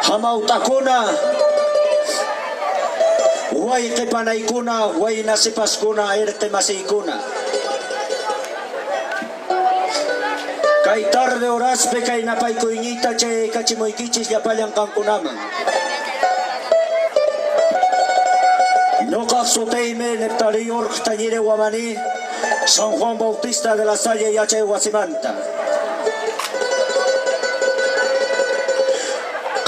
Hamawt'akuna, wayqe panaykuna, wayna sipaskuna, irqi masiykuna. Kay tarde horaspi kay napaykuyniyta chayaykachimuykichis llapallan qankunaman. Ñuqaq sutiymi Neptalí Urq Tañire Wamani, San Juan Bautista de la Salle yachay wasimanta.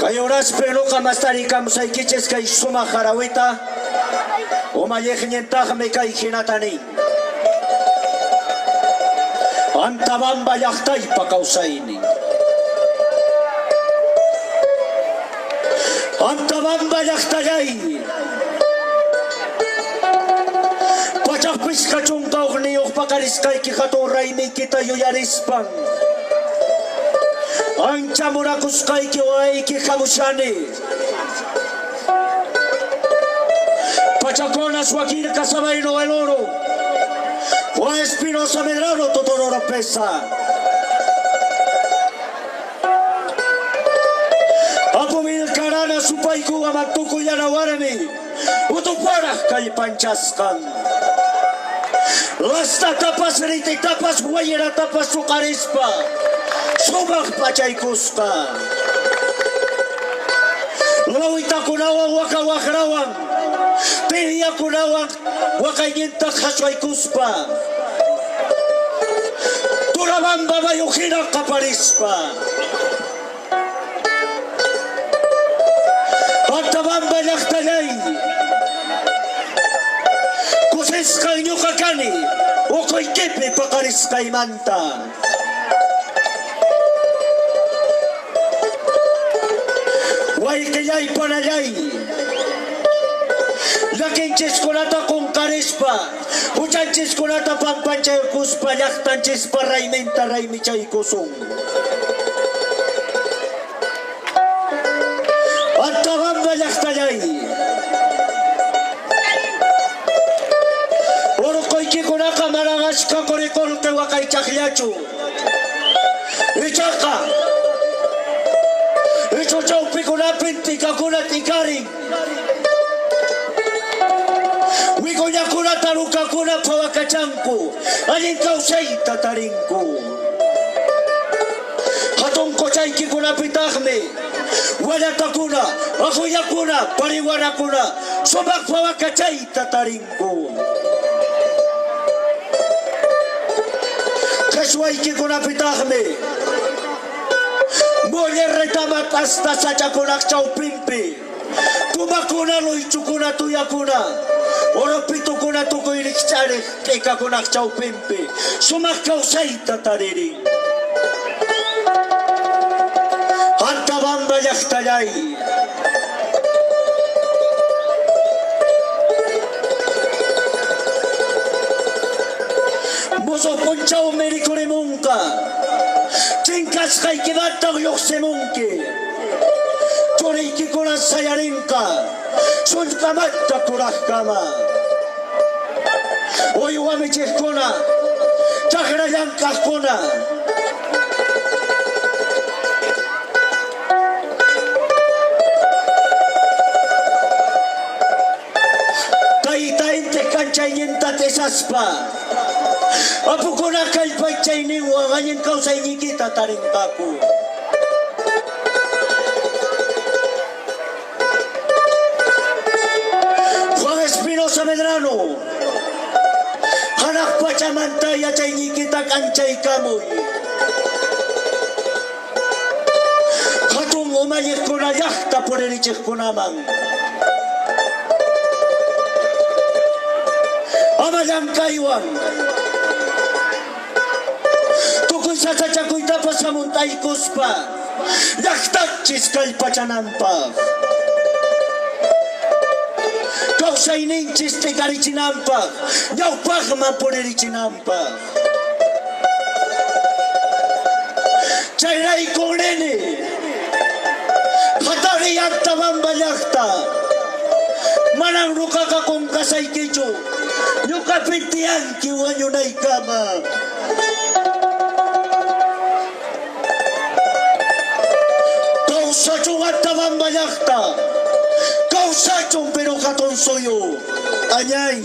Kay horaspi ñuqa mastariykamusaykichis kay sumaq harawita, umalliqñintaqmi kay hinata nin. Antabamba llaqtaypa kawsaynin. Antabamba llaqtallay. 151 paqarisqayki hatun raymiykita yuyarispan ancha munakusqayki wawayki hamushani. Pachaconas Joaquín Casabaino El Oro, Juan Espinosa Medrano Totoro Oropesa. Apu Vilcarana supaykuwan tukuy yanawarmi utuparaq kallpanchasqan. Lastatapas rititapas wayratapas suqarispa sumaq p'achaykusqa. Lawitakunawan waka waqrawan tiriyakunawan waqayninta qhaswaykuspa Turabamba mayu hina qaparispa. Antabamba llaqtallay, kusisqan ñuqa kani uquykipi paqarisqaymanta. Wayqillay panallay, llakinchiskunata qunqarispa, huchanchiskunata pampanchaykuspa llaqtanchispa rayminta raymichaykusun. Antabamba llaqtallay, urquykikunaqa manan achka quriqullqi waqaychaqllachu. Ichaqa ichu chawpikunapin t'ikakuna t'ikarin. Wikuñakuna tarukakuna phawakachanku, allin kawsayta tarinku. Hatun qochaykikunapitaqmi wallatakuna, aquyakuna, pariwanakuna sumaq phawakachayta tarinku. Qheshwaykikunapitaqmi molle retama t'asta sachakunaq chawpinpi pumakuna, luychukuna, tuyakuna, oropitukuna tukuy rikch'ariq t'ikakunaq chawpinpi sumaq kawsayta taririn. Antabamba llaqtallay. Musuq p'unchawmi rikurimunqa, chinkasqaykimantaq lluqsimunki. Churiykikunan sayarinqa sullk'amanta kuraqkama. Uywa michiqkuna, chakra llank'aqkuna. Tayta Intiq k'anchayninta t'isaspa, apukunaq kallpaychayninwan allin kawsayniykita tarinqaku. Juan Espinosa Medrano, hanaq pachamanta yachayniykita k'anchaykamuy. Hatun umalliqkuna llaqta puririchiqkunaman. Ama llank'aywan tukuy sasachakuytapas hamunt'aykuspa llaqtanchis kallpachananpaq, kawsayninchis t'ikarichinanpaq, ñawpaqman puririchinanpaq. Chayraykun nini, Hatariy Antabamba llaqta, manan ñuqaqa qunqasaykichu, ñuqapin tiyanki wañunaykama. Kawsachun Antabamba llaqta. Kawsachun Perú hatun suyu. Añay.